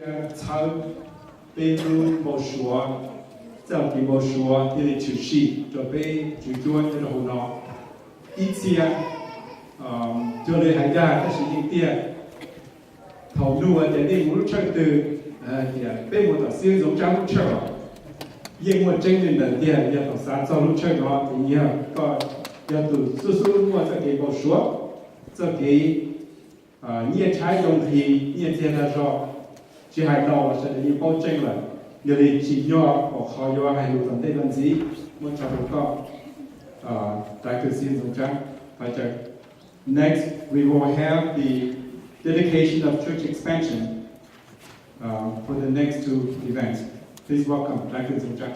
Txhawb peb lub npau suav, txoj kev npau suav thiaj li tshwm sim rau peb tswv cuab nyob rau hauv no. Ib txhia cuag li hais dag tab sis yeej tiag, thaum nug tias nej mus lub tshawj twg, tias peb mus tom Xib Ntxoov Tsab lub tshawj, yeej muaj tseeb li ntawd tiag. Yog thaum xav txog lub tshawj no ces yog koj yog tus xub xub muaj txoj kev npau suav, txoj kev nyiaj tshaib zoo nqhis, nyiaj txiag dag zog, tsis hais no los sawv daws yeej paub tseeb lawm. Yog li tsim nyog uas qhov yuav hais lus tom ntej no ntxiv muab tso rau koj, Doctor Xib Ntxoov Tsab. Next, we will have the dedication of church expansion for the next two events. Please welcome Doctor Ntxoov Tsab.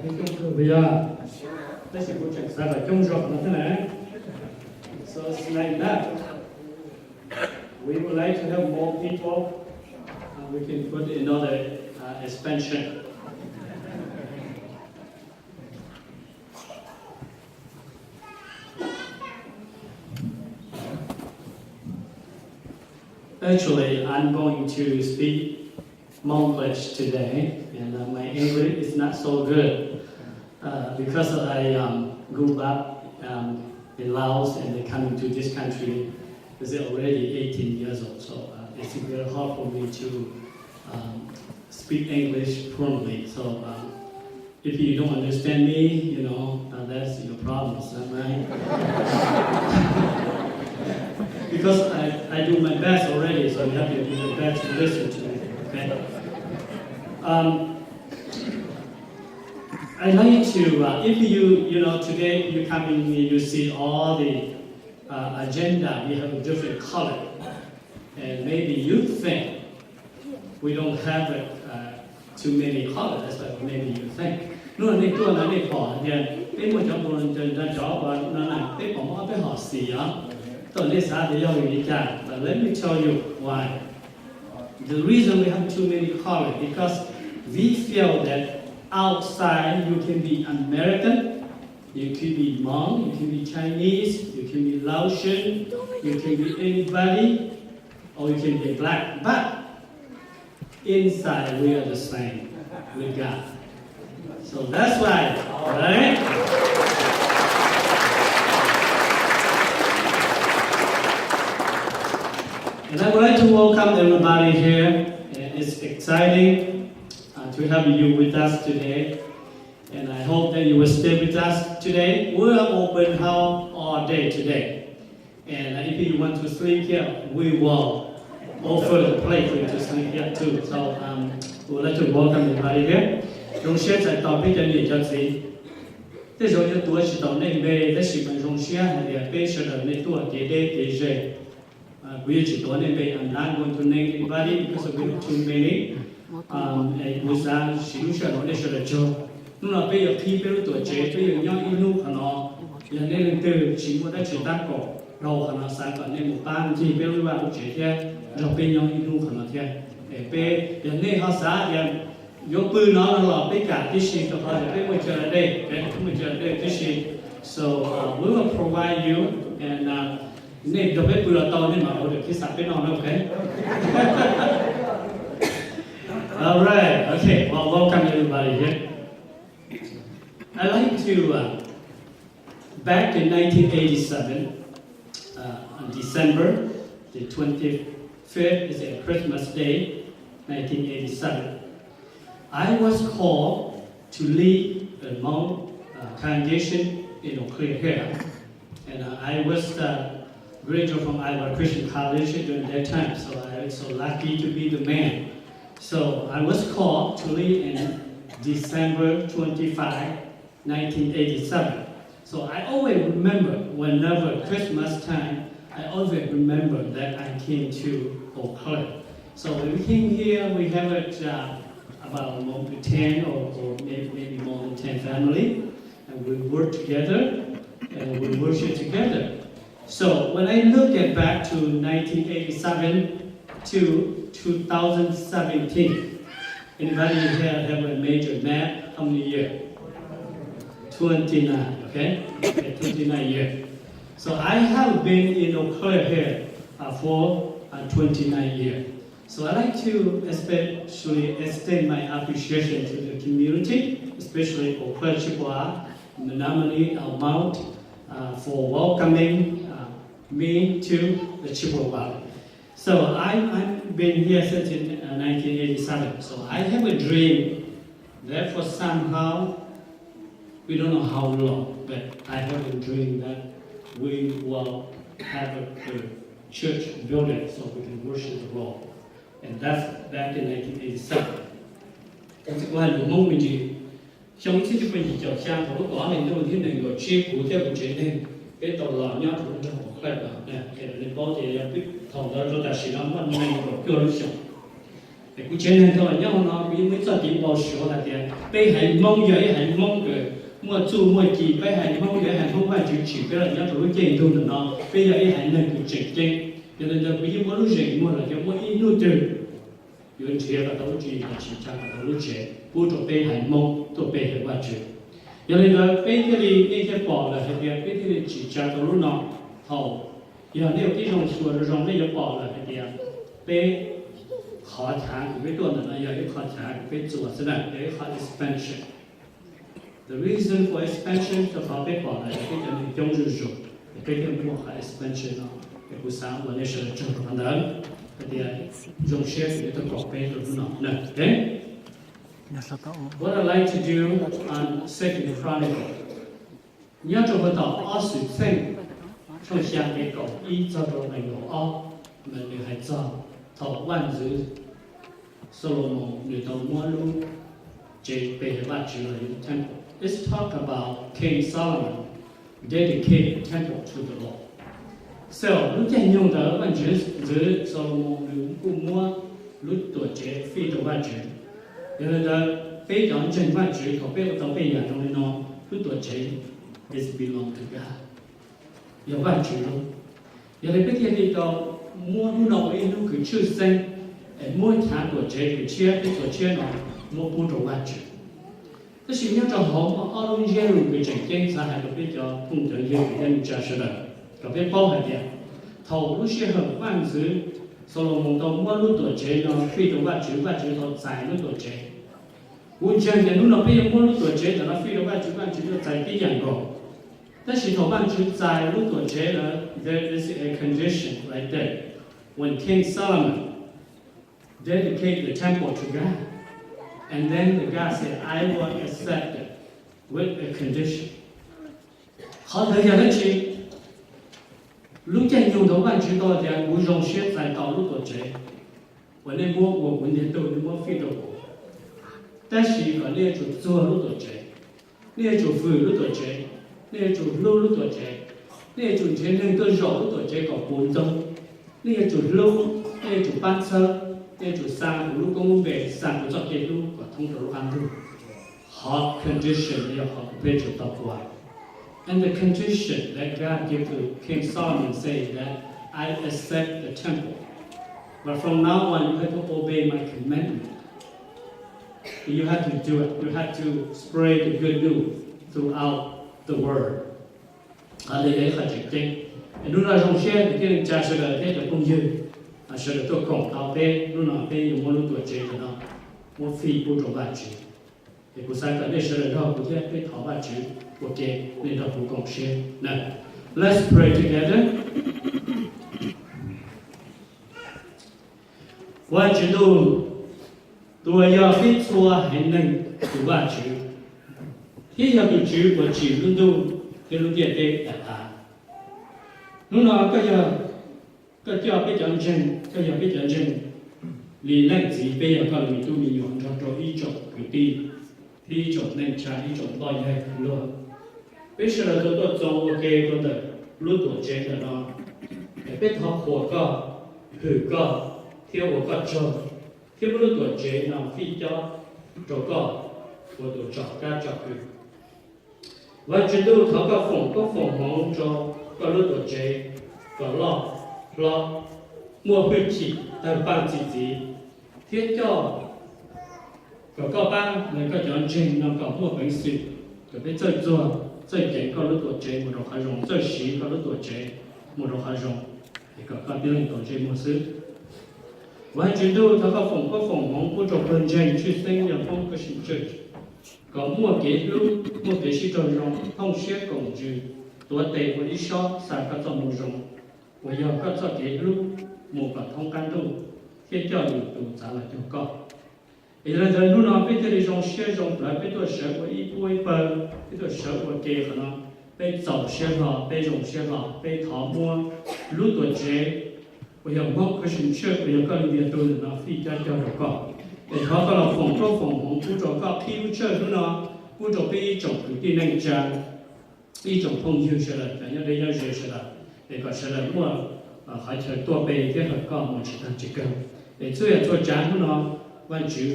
Peb coob kawg puas yog? Tab sis kuv tseem xav kom coob zog no thiab na. So it's like that. We would like to have more people. Uh, we can put another uh, expansion. Actually, I'm going to speak Monglish today, and uh, my English is not so good uh, because I um, grew up um, in Laos and then coming to this country is already eighteen years old. So uh, it's very hard for me to um, speak English fluently. So um, if you don't understand me, you know, uh, that's your problem, is that right? Because I, I do my best already, so you have to do your best to listen to me, okay? Um, I like to, uh, if you, you know, today you come in, you see all the uh, agenda, we have a different color. And maybe you think we don't have uh, too many color, that's why maybe you think. Hnub no nej tuaj no nej pom tias peb muaj cov npua nto cov uas no na, peb pom muaj ob peb hom xim os. Tau nej xav tias yog vim li cas, but let me tell you why. The reason we have too many color because we feel that outside you can be American, you can be Hmong, you can be Chinese, you can be Laotian, you can be anybody, or you can be black. But inside we are the same with God. So that's why, right? And I would like to welcome everybody here. And it's exciting uh, to have you with us today. And I hope that you will stay with us today. We're open house all day today. And uh, if you want to sleep here, we will offer the place for you to sleep here too. So um, we would like to welcome everybody here. Zoo siab txais tos peb cov niam cov txiv. Tej zaum yuav tuav tsis tau nej npe tab sis mas zoo siab hais tias peb sawv daws nej tuaj kev deb kev ze. Kuv yuav tsis tuav nej npe, I'm not going to name anybody because we have too many. Kuv xav siv lub sij hawm no nej sawv daws tsaug. Hnub no peb yuav qhib peb lub tuam tsev, peb yuav nyob ib hnub qhov no. Yog nej leej twg tsis muaj dab tsi tab kaum dhau qhov no, xav kom nej mus pab ncig peb lub vaj lub tsev thiab nrog peb nyob ib hnub qhov no thiab. Es peb, yog nej ho xav tias yuav pw no no los peb kam tib si, rau qhov tias peb muaj chaw dej, peb muaj chaw dej tib si. So uh, we will provide you and uh, nej nrog peb pw los tau, nej mam ua lwm pizza peb noj na, ok? All right, okay, well, welcome everybody here. I'd like to, uh, back in nineteen eighty-seven, uh, on December the twenty-fifth, is a Christmas day, nineteen eighty-seven. I was called to lead a Hmong uh, congregation in Eau Claire here. And uh, I was uh, graduate from Iowa Christian College during that time, so I was so lucky to be the man. So I was called to lead in December twenty-five, nineteen eighty-seven. So I always remember whenever Christmas time, I always remember that I came to Eau Claire. So when we came here, we have it uh, about more than ten or, or maybe, maybe more than ten family. And we work together, and we worship together. So when I look at back to nineteen eighty-seven to two thousand seventeen, Anybody here have a major map? How many years? Twenty-nine, okay? Okay, twenty-nine years. So I have been in Eau Claire here uh, for uh, twenty-nine years. So I'd like to especially extend my appreciation to the community, especially Eau Claire Chippewa, Menomonie, Elmont, uh, for welcoming uh, me to the Chippewa Valley. So I, I've been here since in, uh, nineteen eighty-seven. So I have a dream that for somehow, we don't know how long, but I have a dream that we will have a, a church building so we can worship the Lord. And that's back in nineteen eighty-seven. Kuv hais lus Hmoob me ntsis, xyoo ib txhiab cuaj pua yim caum xya thaum lub kaum ob hli ntuj thib nees nkaum tsib kuv thiab kuv tsev neeg peb tau los nyob rau lub nroog Eau Claire no, nej paub tias yog thaum ntawd rau tam sim no muaj nees nkaum cuaj lub xyoos. Es kuv tsev neeg tau los nyob hauv no kuv yeej muaj ib txoj kev npau suav hais tias peb haiv Hmoob yog ib haiv Hmoob uas muaj txuj muaj ci, peb haiv Hmoob yog ib haiv Hmoob Vajtswv tsim peb los nyob rau lub caij ntuj ntawm no, peb yog ib haiv neeg uas tseem ceeb. Yog li ntawd kuv yeej muaj lub zeem muag los yog muaj ib hnub twg yuav nrhiav kom tau lub tswv yim los tsim tsa kom tau lub tsev pub rau peb haiv Hmoob tuaj pe hawm Vajtswv. Yog li ntawd peb thiaj li, nej thiaj pom lawm hais tias peb thiaj li tsim tsa tau lub no. Thaum yog nej ua tib zoo xyuas zoo zoo nej yuav pom lawm hais tias peb qhov chav uas peb tuaj ntawm no yog ib qho chav uas peb txuas xwb na, yog ib qho expansion. The reason for expansion rau qhov peb pom lawm peb cov neeg coob zuj zus, peb thiaj muaj qhov expansion no. Es kuv xav ua nej sawv daws tsaug rau qhov ntawd, hais tias zoo siab kuv yuav tau koom peb rau hnub no na. What I like to do on Second Chronicle. Nyob rau puag tom Ob Xwmtxheej tshooj xya nqe kaum ib txog rau nees nkaum ob, mas nws hais txog thaum vaj ntxwv Xalumoos nws tau muab lub tsev pe hawm Vajtswv los yog temple. It's talk about King Solomon dedicate the temple to the Lord. So lub caij nyoog ntawd vaj ntxwv Xalumoos nws kuj muab lub tuam tsev fij rau Vajtswv. Yog li ntawd peb cov ntseeg Vajtswv thaum peb ua tau tej yam zoo li no, lub tuam tsev is belong to God, yog Vajtswv lub. Yog li peb thiaj li tau muab hnub no ua ib hnub kws tshwj xeeb, es muab chav tuam tsev kws tshiab, peb txuas tshiab no muab pub rau Vajtswv. Tab sis nyob rau hauv muaj ob lub ntsiab lus kws tseem ceeb xav hais rau peb cov phooj cov ywg kwv tij neej tsa sawv daws kom peb paub hais tias thaum lub sij hawm vaj ntxwv Xalumoos tau muab lub tuam tsev no fij rau Vajtswv, Vajtswv tau txais lub tuam tsev. Kuv ntseeg tias hnub no peb yuav muab lub tuam tsev ntawm no fij rau Vajtswv, Vajtswv yuav txais tib yam nkaus. Tab sis thaum Vajtswv txais lub tuam tsev ntawd, there is a condition right there. When King Solomon dedicated the temple to God, and then the God said, I will accept it with a condition. Qhov ntawd yog dab tsi? Lub caij nyoog ntawd Vajtswv tau tias kuv zoo siab txais tau lub tuam tsev uas nej muab ua kuv ntiag tug, nej muab fij rau kuv. Tab sis kom nej yuav tsum txuag lub tuam tsev, nej yuav tsum fwm lub tuam tsev, nej yuav tsum hlub lub tuam tsev, nej yuav tsum nrhiav neeg tuaj zaum lub tuam tsev kom puv ntoo. Nej yuav tsum hlub, nej yuav tsum pab txhawb, nej yuav tsum xa kuv lub koob lub npe, xa kuv txoj kev hlub kom thoob rau lub qab ntuj. Qhov condition yog qhov uas peb tsum tau ua. And the condition that God gave to King Solomon says that I accept the temple. But from now on, you have to obey my commandment. You have to do it. You have to spread the good news throughout the world. Qhov ntawd yog ib qho tseem ceeb. Hnub no zoo siab kwv tij neej tsa sawv daws thiab cov phooj ywg sawv daws tuaj koom tau peb. Hnub no peb yuav muab lub tuam tsev ntawm no muab fij pub rau Vajtswv. Es kuv xav kom nej sawv daws nrog kuv thiab peb thov Vajtswv ua ke, nej nrog kuv koom siab na. Let's pray together. Vajtswv ntuj, tus uas yog peb txhua haiv neeg tus Vajtswv, thiab yog tus Tswv uas tsim lub ntuj thiab lub ntiaj teb tas tas. Hnub no koj yog, koj coj peb cov ntseeg, koj yog peb cov ntseeg li leej txiv, peb yog koj li me tub me nyuam nrog rau ib tsoom kwv tij thiab ib tsoom neej tsa, ib tsoom poj yawg luag. Peb sawv daws tau tuaj txo ua ke rau ntawm lub tuam tsev ntawm no, es peb thov qhuas koj, hwm koj, thiab ua koj tsaug, thiab muab lub tuam tsev no fij cob rau koj ua tus tsom kab tsom kwm. Vajtswv ntuj, thov koj foom koob foom hmoov rau koj lub tuam tsev kom loj hlob, muaj hwj chim tawg paj txi txiv, thiab coj Kom koj pab nws koj cov ntseeg no kom muaj peev xwm, kom peb txawj txuag, txawj ceev koj lub tuam tsev mus rau qhov zoo, txawj siv koj lub tuam tsev mus rau qhov zoo, es kom koj tib leeg tau ntsej muag xwb. Vajtswv ntuj, thov koj foom koob foom hmoov pub rau pawg ntseeg tshwj xeeb yog Hmoob Christian Church, kom muaj kev hlub, muaj kev sib raug zoo, thooj siab koom ntsws, tuav tes ua ib sob xa koj txoj moo zoo, uas yog koj txoj kev hlub mus kom thoob qab ntuj, thiab coj lwm tus txav los cuag koj. Es yog li ntawd hnub no peb thiaj li zoo siab zoo plawv, peb tuaj sawv ua ib puab ib pawg, peb tuaj sawv ua ke qhov no. Peb txaus siab hlo, peb zoo siab hlo, peb thov muab lub tuam tsev uas yog Hmoob Christian Church uas yog koj li ntiag tug ntawm no fij coj cog rau koj. Es thov koj los foom koob foom hmoov pub rau koj qhib lub church hnub no, pub rau peb ib tsoom kwv tij neej tsa, ib tsoom phooj ywg sawv daws, cov nyob deb nyob ze sawv daws, es kom sawv daws muaj qhov chaw tuaj pe thiab hawm koj mus tsis tag tsis kawg. Es txhua yam txhua tsav hnub no, Vajtswv,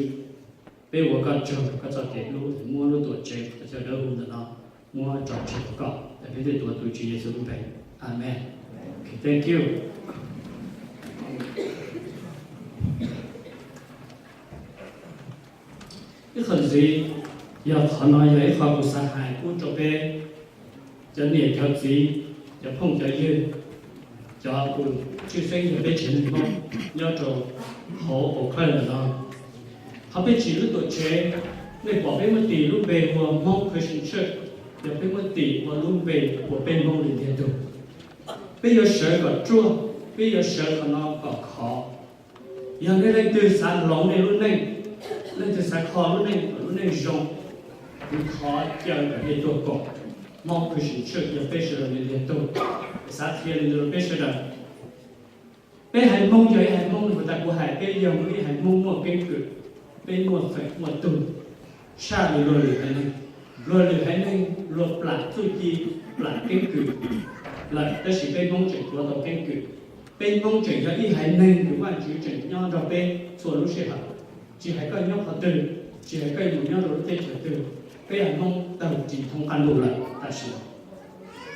peb ua koj tsaug rau koj txoj kev hlub, muab lub tuam tsev qhov chaw dawb huv ntawm no muab tso tseg rau koj, es peb thiaj tuav tus Tswv Yexus lub npe. Amees. Thank you. Ib qho ntxiv, yog qhov no yog ib qho kuv xav hais pub rau peb cov niam cov txiv, cov phooj cov ywg, cov uas tshwj xeeb yog peb tsev neeg Hmoob nyob rau hauv Oak Cliff ntawm no. Qhov peb tsim lub tuam tsev, nej pom peb muab tis lub npe hu ua Hmoob Christian Church, yog peb muab tis ua lub npe hu ua peb Hmoob li ntiag tug. Peb yuav sawv kom ruaj, peb yuav sawv qhov no kom khov. Yog nej leej twg xav hloov nej lub neej, leej twg xav kho lub neej kom lub neej zoo, kuv thov caw kom nej tuaj koom Hmoob Christian Church, yog peb sawv daws li ntiag tug. Xav qhia li ntawd rau peb sawv daws. Peb haiv Hmoob yog ib haiv Hmoob, puas tas kuv hais peb yog ib haiv Hmoob muaj keeb kwm, peb muaj feem muaj tug, tshaj li luag lwm haiv neeg. Luag lwm haiv neeg luag plam txuj ci, plam keeb kwm lawm, tab sis peb Hmoob tseem tuav tau keeb kwm. Peb Hmoob tseem yog ib haiv neeg uas Vajtswv tseem nyob nrog peb txhua lub sij hawm. Tsis hais koj nyob qhov twg, tsis hais koj mus nyob rau lub teb chaws twg, peb haiv Hmoob tawg ris thoob qab ntuj lawm tam sim no.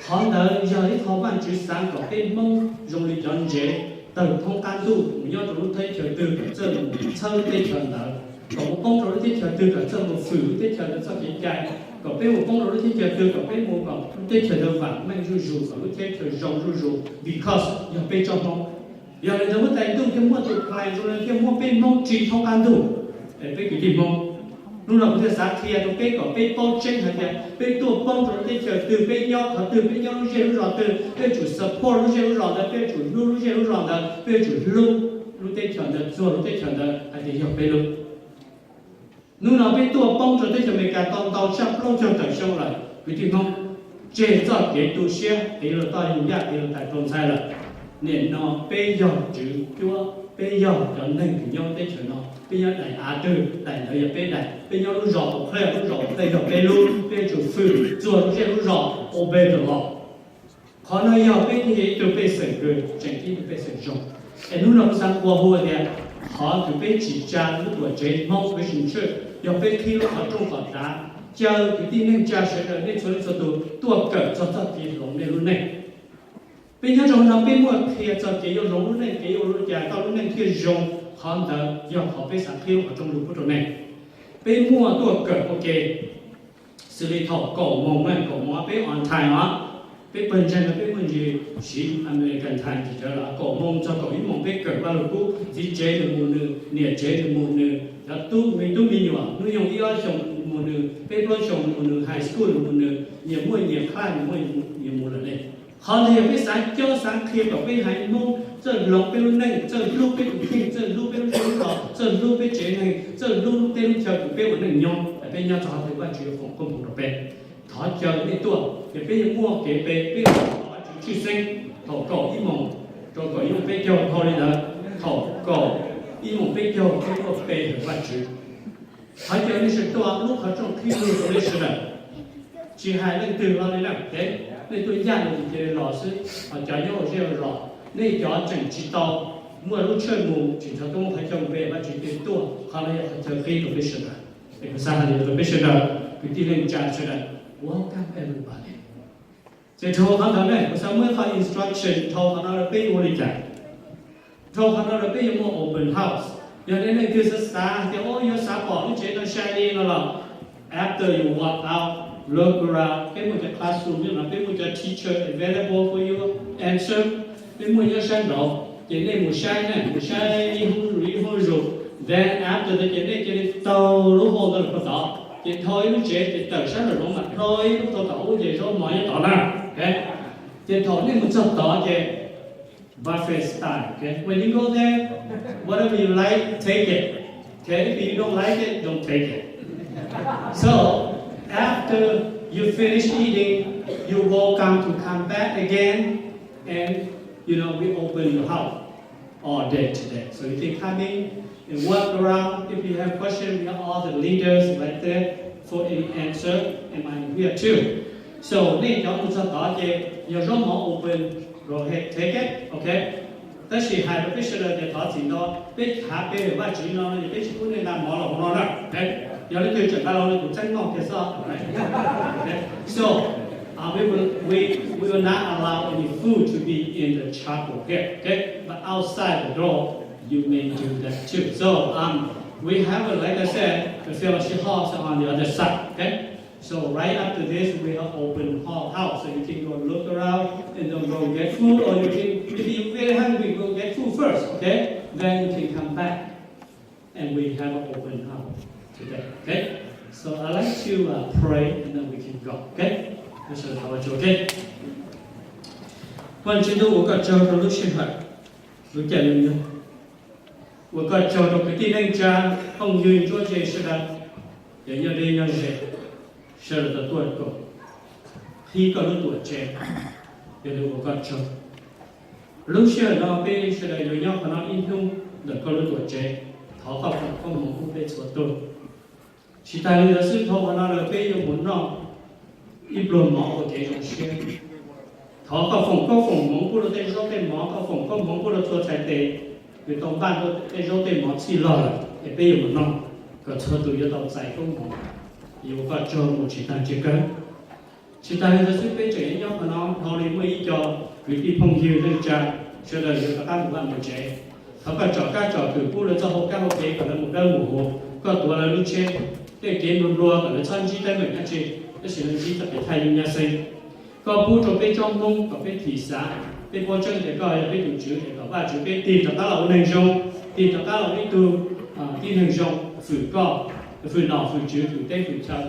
Qhov ntawd yog ib qho Vajtswv xav kom peb Hmoob zoo li cov ntsev tawg thoob qab ntuj mus nyob rau lub teb chaws twg kom txawj mus txhawb lub teb chaws ntawd, kom mus poob rau lub teb chaws twg kom txawj mus fwm lub teb chaws ntawd txoj kev cai, kom peb mus poob rau lub teb chaws twg kom peb mus kom lub teb chaws ntawd vam meej zuj zus, kom lub teb chaws zoo zuj zus, because yog peb tsob Hmoob. Yog li ntawd huab tais ntuj thiaj muaj tus plan zoo li thiaj muab peb Hmoob ris thoob qab ntuj. Es peb kwv tij Hmoob, hnub no kuv thiaj xav qhia rau peb kom peb paub tseeb hais tias peb tuaj poob rau lub teb chaws twg, peb nyob qhov twg, peb nyob lub zej lub zos twg, peb yuav tsum support lub zej lub zos ntawd, peb yuav tsum hlub lub zej lub zos ntawd, peb yuav tsum hlub lub teb chaws ntawd, txuag lub teb chaws ntawd hais tias yog peb lub. Hnub no peb tuaj poob rau teb chaws Amelikas tau ntau tshaj plaub caug tawm xyoo lawm kwv tij Hmoob, tseg txoj kev tu siab qiv luag toj yug yaj qiv luag tais rau ntxhais lawm. Nim no peb yog tswv cuab, peb yog cov neeg uas nyob teb chaws no, peb nyob daim av twg daim ntawd yog peb daim, peb nyob lub zos Oak Cliff lub zos Oak Cliff yog peb lub, peb yuav tsum fwm txuag lub zej lub zos obey the law. Qhov no yog peb thiaj yog ib tug pej xeem kws tseem ib tug pej xeem zoo. Es hnub no kuv xav nqua hu tias qhov kws peb tsim tsa lub tuam tsev Hmoob Christian Church yog peb qhib lub qhov rooj kom dav, caw kwv tij neej tsa sawv daws nej txhua leej txhua tus tuaj kawm txog txoj kev hloov nej lub neej. Peb nyob rau hauv no peb muaj qhia txog kev yuav hloov lub neej, kev yuav ua li cas koj lub neej thiaj zoo. Qhov ntawd yog qhov peb xav qhib lub qhov rooj lug pub rau nej. Peb muaj tuaj kawm ua ke xws li thaum kaum moos, kaum moos peb on time os. Peb pawg ntseeg no peb muaj ntsis siv American time ces cov kaum moos txog kaum ib moos peb kawm Vaj Lug Kub, txiv tsev nws mus nws, niam tsev nws mus nws, cov tub me tub me nyuam hnub nyoog ib ob xyoos mus nws, peb plaub xyoos mus nws, high school nws mus nws, nyias muaj nyias class, nyias muaj nyias mus lawm ne. Qhov ntawd yog peb xav cob xav qhia kom peb haiv Hmoob txawj hloov peb lub neej, txawj hlub peb tus kheej, txawj hlub peb lub zej lub zos, txawj hlub peb tsev neeg, txawj hlub lub teb lub chaw uas peb ua neej nyob, peb nyob txog qhov twg Vajtswv yuav foom koob hmoov rau peb. Thov caw nej tuaj, ces peb yuav muaj kev pe, peb yuav thov Vajtswv tshwj xeeb thaum kaum ib moos rau kaum ib moos peb caug, dhau li ntawd thaum kaum ib moos peb caug peb tuaj pe hawm Vajtswv. Thov caw nej sawv tuaj, lub qhov rooj qhib lug rau nej sawv daws. Tsis hais leej twg los li na, nej tuaj yaj los ces cia li los xwb, ho cov nyob ua zej ua zos, nej cov tseem tsis tau muaj lub tshawj mus, tseem txog tuaj muaj qhov chaw pe Vajtswv ces tuaj, qhov no yog qhov chaw qhib rau peb sawv daws. Es kuv xav hais li rau peb sawv daws, kwv tij neej tsa sawv daws, welcome everybody. Ces dhau qhov ntawd ne, kuv xav muab ib qho instruction dhau qhov no rau peb yuav ua li cas. Dhau qhov no rau peb yuav muaj open house. Yog nej leej twg xav xav tias, o, yuav xav pom lub tsev no sai li no los, after you walk out, look around, peb muaj cov classroom nyob no, peb muaj cov teacher available for your answer, peb muaj nyob sab nraud, ces nej mus saib na, mus saib ib hoob zus ib hoob zus. Then after that ces nej cia li taug lub hall ntawd los puag tod, ces dhau ib lub tsev ces tawm sab nraum zoov mas dhau ib lub taug tom ub ces zaub mov nyob tod na. Ces thaum nej mus txog tod ces buffet style, okay? When you go there, whatever you like, take it. Okay? If you don't like it, don't take it. So, after you finish eating, you're welcome to come back again, and, you know, we open your house all day today. So you can come in and walk around. If you have questions, we have all the leaders right there for any answer, and I'm here too. So nej cov mus txog tod ces yog zaub mov open, go ahead, take it, okay? Tab sis hais rau peb sawv daws tias thov txim ntau, peb chav pe Vajtswv no no ces peb tsis pub nej nqa mov los hauv no na. Okay? Yog leej twg tseem nqa los no kuv txeeb noj kiag xwb. Okay? So, uh, we will, we, we will not allow any food to be in the chapel here, okay? But outside the door, you may do that too. So, um, we have, like I said, the fellowship halls on the other side, okay? So right after this, we have open hall house, so you can go look around and then go get food, or you can, if you're very hungry, go get food first, okay? Then you can come back and we have an open house today, okay? So I'd like to uh, pray and then we can go, okay? Let's just, okay? Vaj Tswv ntuj, ua koj tsaug rau lub sij hawm, lub caij lub nyoog. Ua koj tsaug rau kwv tij neej tsa, phooj ywg ntsuab ze sawv daws, cov nyob deb nyob ze, sawv daws tau tuaj koom qhib koj lub tuam tsev, yog li ua koj tsaug. Lub sij hawm no peb sawv daws yuav nyob qhov no ib hnub ntawm koj lub tuam tsev, thov koj foom koob hmoov pub peb txhua tus. Tsis tas li ntawd xwb, dhau qhov no lawm peb yuav mus noj ib pluag mov ua kev zoo siab. Thov koj foom koob foom hmoov pub rau tej zaub tej mov, koj foom koob hmoov pub rau txhua txhais tes uas tau npaj tej zaub tej mov txhij log lawm es peb yuav mus noj, kom txhua tus yuav tau txais koob hmoov, yuav ua koj tsaug mus tsis tag tsis kawg. Tsis tas li ntawd xwb, peb tseem nyob qhov no dhau li muaj ib co kwv tij phooj ywg neej tsa sawv daws yuav rov qab mus vaj mus tsev. Thov koj tsom kab tsom kwm pub lawv txoj hau kab hau kev kom lawv mus dawb mus huv, koj tuav lawv lub tsheb, tej kev nplua nplua kom lawv txhob ntsib teeb meem dab tsi, tab sis lawv ntsib txoj kev thaj yeeb nyab xeeb. Koj pub rau peb tsoom Hmoob kom peb thim xav, peb paub tseeb tias koj yog peb tus Tswv, es kom Vajtswv peb tig rov qab los ua neeg zoo, tig rov qab los ua ib tug tib neeg zoo, fwm koj, fwm nom fwm tswv, fwm teb fwm chaw,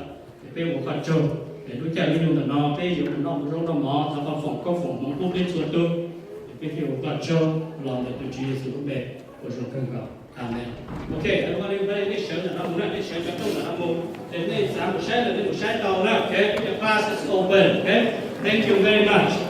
es peb ua koj tsaug. Es lub caij lub nyoog ntawm no peb yuav mus noj mus zaub noj mov, thov koj foom koob foom hmoov pub peb txhua tus, es peb thiaj ua koj tsaug los ntawm tus Tswv Yexus lub npe uas zoo kawg nkaus. Amen. Ok, nej sawv ntawm no mus na, nej sawv cov rooj ntawm no mus, es nej xav mus saib los nej mus saib tau na. Ok, the class is open. Ok, thank you very much.